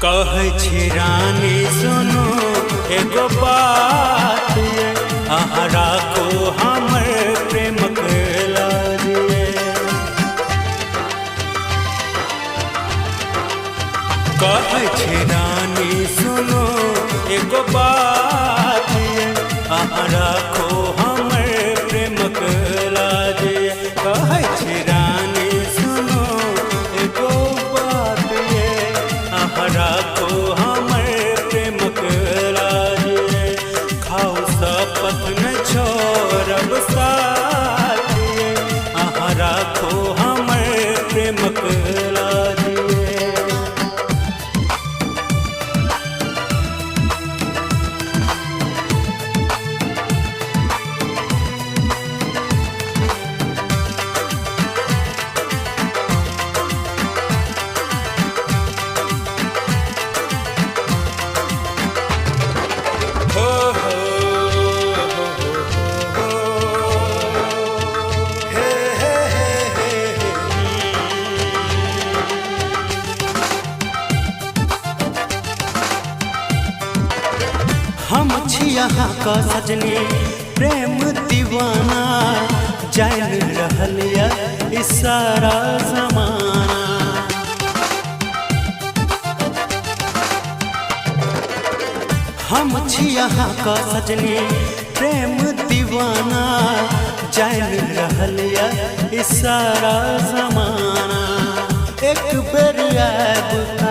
कहै छी रानी सुनू एगो बात ये, अहाँ राखू हमर प्रेमक लाज ये। कहै छी रानी सुनू एगो बात ये, अहाँ राखू हमर प्रेमक लाज ये। कहै छी रानी सुनू एगो बात ये, अहाँ राखू हमर प्रेमक लाज ये। खाउ शपथ न छोड़ब साथ ये, अहाँ राखू हमर प्रेमक लाज ये। हो हो हो हो हे हे हे हे। हम छी अहाँ क सजनी प्रेम दीवाना, जान रहल ये ई सारा जमाना। हम छी अहाँ क सजनी प्रेम दीवाना, जान रहल ये ई सारा जमाना। एक बेर आयब त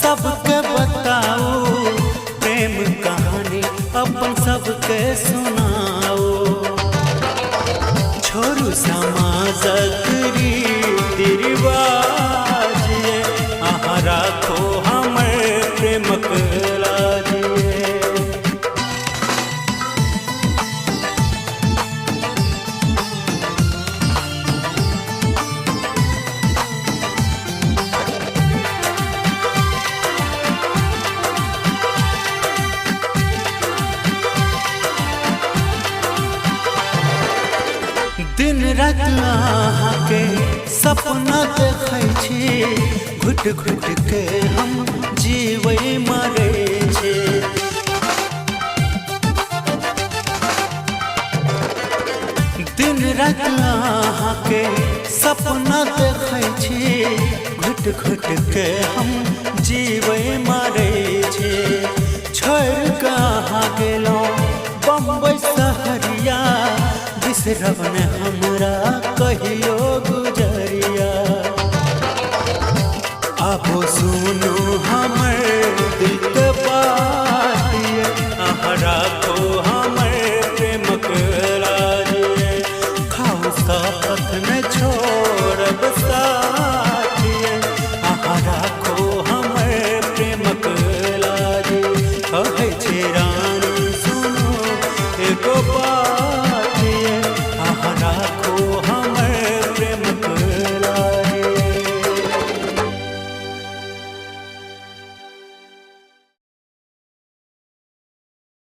सबके बताओ, प्रेम कहानी अपन सबके सुनाओ। छोड़ू समाजक रीति रिवाज ये, अहाँ राखो हमर प्रेमक लाज ये। दिन रात अहाँके सपना देखै छी, घुट घुट के हम जीवै मरै छी। दिन रात अहाँके सपना देखै छी, घुट घुट के हम जीवै मरै छी। छोड़ि कऽ अहाँ गेलहुँ बम्बई सहरिया, बिसरब ने हमरा कहियो।